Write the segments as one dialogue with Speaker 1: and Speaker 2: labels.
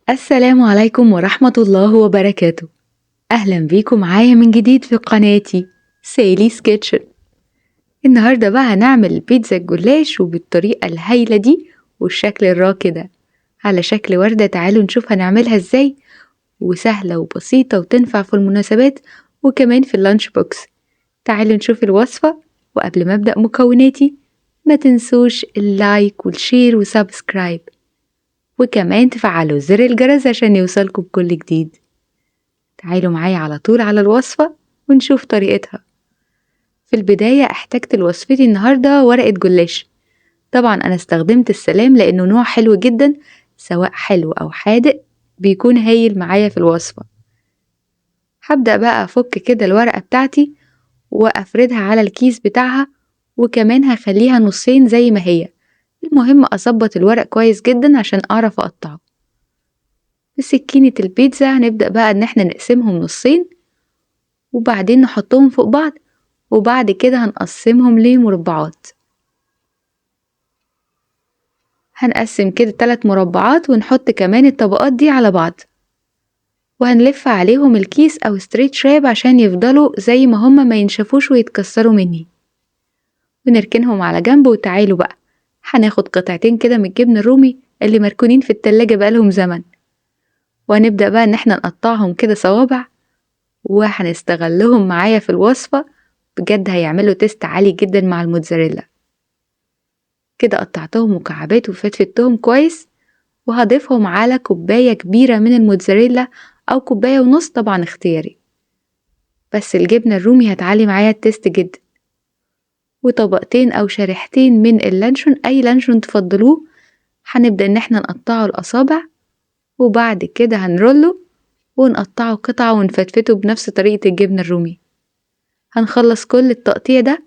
Speaker 1: السلام عليكم ورحمة الله وبركاته. أهلا بيكم معايا من جديد في قناتي Sally's Kitchen. النهاردة بقى هنعمل بيتزا الجلاش وبالطريقة الهايلة دي والشكل الراقي ده على شكل وردة. تعالوا نشوف هنعملها ازاي، وسهلة وبسيطة وتنفع في المناسبات وكمان في ال lunch box. تعالوا نشوف الوصفة، وقبل ما أبدأ مكوناتي ما تنسوش ال like وال share و subscribe، وكمان تفعلوا زر الجرس عشان يوصلكم بكل جديد. تعالوا معايا على طول على الوصفة ونشوف طريقتها. في البداية احتجت لوصفتي النهاردة ورقة جلاش. طبعا أنا استخدمت السلام لأنه نوع حلو جدا، سواء حلو أو حادق بيكون هايل معايا في الوصفة. هبدأ بقى أفك كده الورقة بتاعتي وأفردها على الكيس بتاعها، وكمان هخليها نصين زي ما هي. المهم أظبط الورق كويس جدا عشان أعرف أقطعه. بسكينة البيتزا هنبدأ بقى إن احنا نقسمهم نصين، وبعدين نحطهم فوق بعض، وبعد كده هنقسمهم لمربعات. هنقسم كده 3 مربعات ونحط كمان الطبقات دي على بعض، وهنلف عليهم الكيس أو stretch wrap عشان يفضلوا زي ما هما ما ينشفوش ويتكسروا مني، ونركنهم على جنب. وتعالوا بقى هناخد قطعتين كده من الجبن الرومي اللي مركونين في التلاجة بقالهم زمن، وهنبدأ بقى ان احنا نقطعهم كده صوابع، وهنستغلهم معايا في الوصفة. بجد هيعملوا taste عالي جدا مع الموتزاريلا. كده قطعتهم مكعبات وفتفتهم كويس، وهضيفهم على كوباية كبيرة من الموتزاريلا او كوباية ونص، طبعا اختياري، بس الجبنة الرومي هتعلي معايا ال taste جدا. وطبقتين او شريحتين من اللانشون، اي لانشون تفضلوه. هنبدأ ان احنا نقطعه الاصابع، وبعد كده هنرله ونقطعه قطعة ونفتفته بنفس طريقة الجبنة الرومي. هنخلص كل التقطيع ده،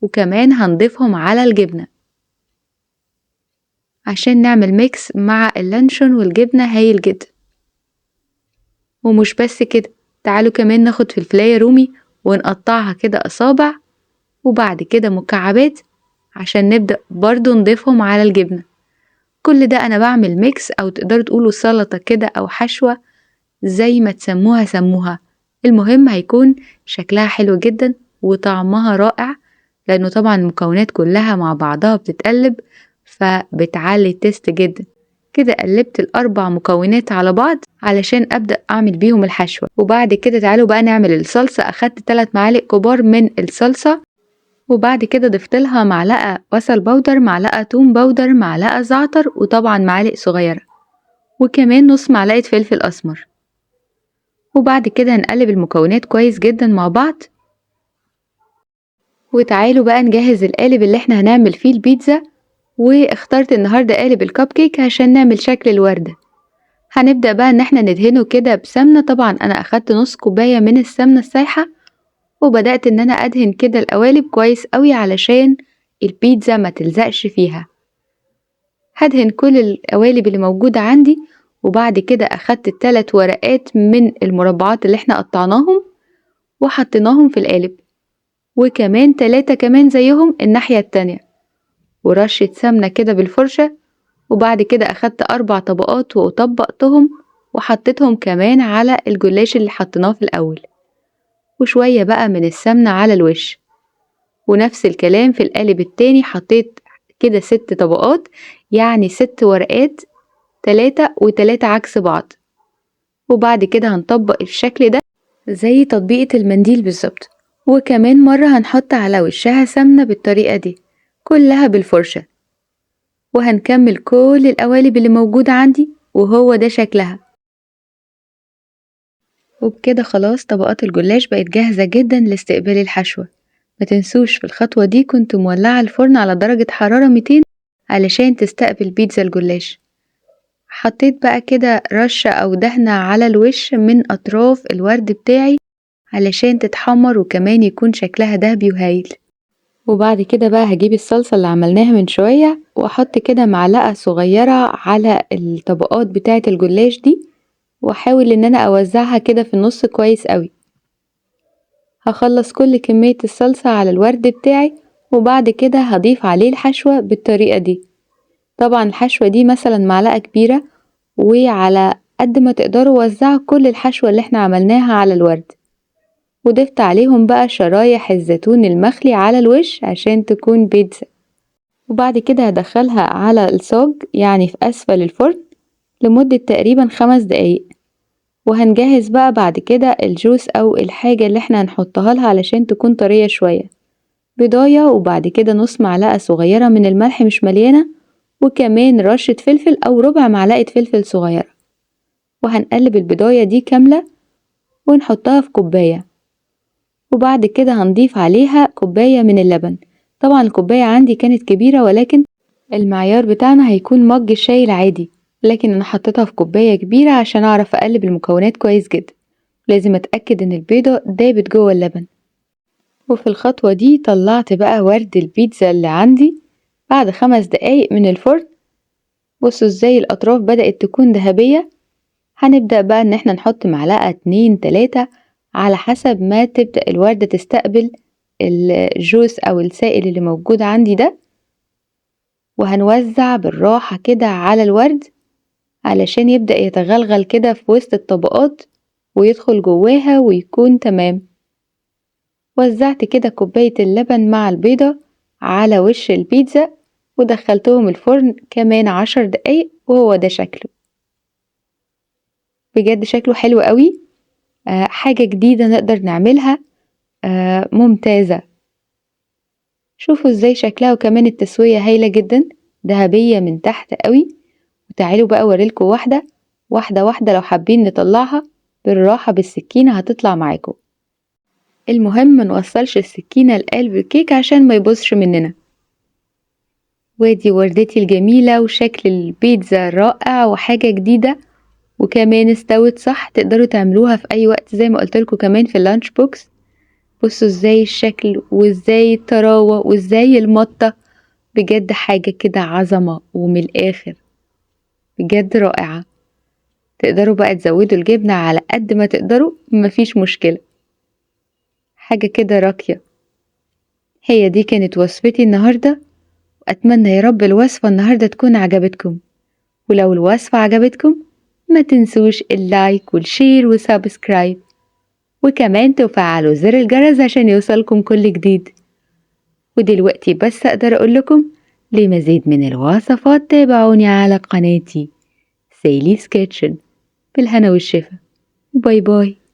Speaker 1: وكمان هنضيفهم على الجبنة عشان نعمل mix مع اللانشون والجبنة هايل جدا. ومش بس كده، تعالوا كمان ناخد فلفلاية رومي ونقطعها كده أصابع، وبعد كده مكعبات عشان نبدأ برضو نضيفهم على الجبنة. كل ده أنا بعمل mix، أو تقدروا تقولوا سلطة كده أو حشوة، زي ما تسموها سموها، المهم هيكون شكلها حلو جدا وطعمها رائع، لأنه طبعا المكونات كلها مع بعضها بتتقلب فبتعلي ال taste جدا. كده قلبت الأربع مكونات على بعض علشان أبدأ أعمل بيهم الحشوة. وبعد كده تعالوا بقى نعمل الصلصة. أخدت 3 معالق كبار من الصلصة، وبعد كده ضفت لها معلقة بصل powder، معلقة توم powder، معلقة زعتر، وطبعا معالق صغيرة، وكمان نص معلقة فلفل أسمر. وبعد كده هنقلب المكونات كويس جدا مع بعض. وتعالوا بقى نجهز القالب اللي احنا هنعمل فيه البيتزا. واخترت النهاردة قالب الكب كيك عشان نعمل شكل الوردة. هنبدأ بقى ان احنا ندهنه كده بسمنة. طبعا انا اخدت نص كوباية من السمنة السايحة، وبدأت ان انا ادهن كده القوالب كويس قوي علشان البيتزا ما تلزقش فيها. هدهن كل القوالب اللي موجودة عندي. وبعد كده اخدت 3 ورقات من المربعات اللي احنا قطعناهم وحطيناهم في القالب، وكمان 3 كمان زيهم الناحية التانية، ورشة سمنة كده بالفرشة. وبعد كده اخدت 4 طبقات وطبقتهم وحطيتهم كمان على الجلاش اللي حطيناه في الاول، وشوية بقى من السمنة على الوش. ونفس الكلام في القالب التاني، حطيت كده 6 طبقات، يعني 6 ورقات، 3 و3 عكس بعض. وبعد كده هنطبق الشكل ده زي تطبيقة المنديل بالظبط، وكمان مرة هنحط على وشها سمنة بالطريقة دي كلها بالفرشة. وهنكمل كل القوالب اللي موجودة عندي، وهو ده شكلها. وبكده خلاص طبقات الجلاش بقت جاهزة جدا لاستقبال الحشوة. ما تنسوش في الخطوة دي كنت مولعة الفرن على درجة حرارة 200 علشان تستقبل بيتزا الجلاش. حطيت بقى كده رشة أو دهنة على الوش من أطراف الورد بتاعي علشان تتحمر وكمان يكون شكلها دهبي وهايل. وبعد كده بقى هجيب الصلصة اللي عملناها من شوية واحط كده معلقة صغيرة على الطبقات بتاعة الجلاش دي، واحاول ان انا اوزعها كده في النص كويس قوي. هخلص كل كمية الصلصة على الورد بتاعي، وبعد كده هضيف عليه الحشوة بالطريقة دي. طبعا الحشوة دي مثلا معلقة كبيرة، وعلى قد ما تقدروا وزعوا كل الحشوة اللي احنا عملناها على الورد، وضفت عليهم بقى شرايح الزيتون المخلي على الوش عشان تكون بيتزا. وبعد كده هدخلها على الصاج يعني في أسفل الفرن لمدة تقريبا 5 دقايق. وهنجهز بقى بعد كده الجوس أو الحاجة اللي احنا هنحطها لها علشان تكون طرية شوية، بيضاية، وبعد كده نص معلقة صغيرة من الملح مش مليانة، وكمان رشة فلفل أو ربع معلقة فلفل صغيرة. وهنقلب البضاية دي كاملة ونحطها في كوباية، وبعد كده هنضيف عليها كوباية من اللبن. طبعا الكوباية عندي كانت كبيرة، ولكن المعيار بتاعنا هيكون مج الشاي العادي، لكن انا حطيتها في كوباية كبيرة عشان اعرف اقلب المكونات كويس جدا. لازم اتأكد ان البيضة دابت جوه اللبن. وفي الخطوة دي طلعت بقى ورد البيتزا اللي عندي بعد 5 دقايق من الفرن. بصوا ازاي الاطراف بدأت تكون ذهبية. هنبدأ بقى ان احنا نحط معلقة 2 3 على حسب ما تبدأ الوردة تستقبل الجوس او السائل اللي موجود عندي ده، وهنوزع بالراحة كده على الورد علشان يبدأ يتغلغل كده في وسط الطبقات ويدخل جواها ويكون تمام. وزعت كده كوباية اللبن مع البيضة على وش البيتزا ودخلتهم الفرن كمان 10 دقايق، وهو ده شكله. بجد شكله حلو قوي، حاجة جديدة نقدر نعملها، ممتازة. شوفوا ازاي شكلها، وكمان التسوية هايلة جدا، ذهبية من تحت قوي. وتعالوا بقى اوريلكم واحدة واحدة واحدة، لو حابين نطلعها بالراحة بالسكينة هتطلع معاكم. المهم ما نوصلش السكينة لقلب الكيك عشان ما يبوظش مننا. وادي وردتي الجميلة وشكل البيتزا رائع وحاجة جديدة، وكمان استوت صح، تقدروا تعملوها في اي وقت زي ما قلتلكوا، كمان في ال lunch box. بصوا ازاي الشكل وازاي الطراوة وازاي المطة، بجد حاجة كده عظمة ومن الاخر بجد رائعة. تقدروا بقى تزودوا الجبنة على قد ما تقدروا، مفيش مشكلة، حاجة كده راقية. هي دي كانت وصفتي النهاردة، وأتمنى يا رب الوصفة النهاردة تكون عجبتكم. ولو الوصفة عجبتكم ما تنسوش ال like وال share و subscribe، وكمان تفعلوا زر الجرس عشان يوصلكم كل جديد. ودلوقتي بس أقدر أقول لكم لمزيد من الوصفات تابعوني على قناتي Sally's Kitchen. بالهنا والشفا، bye bye.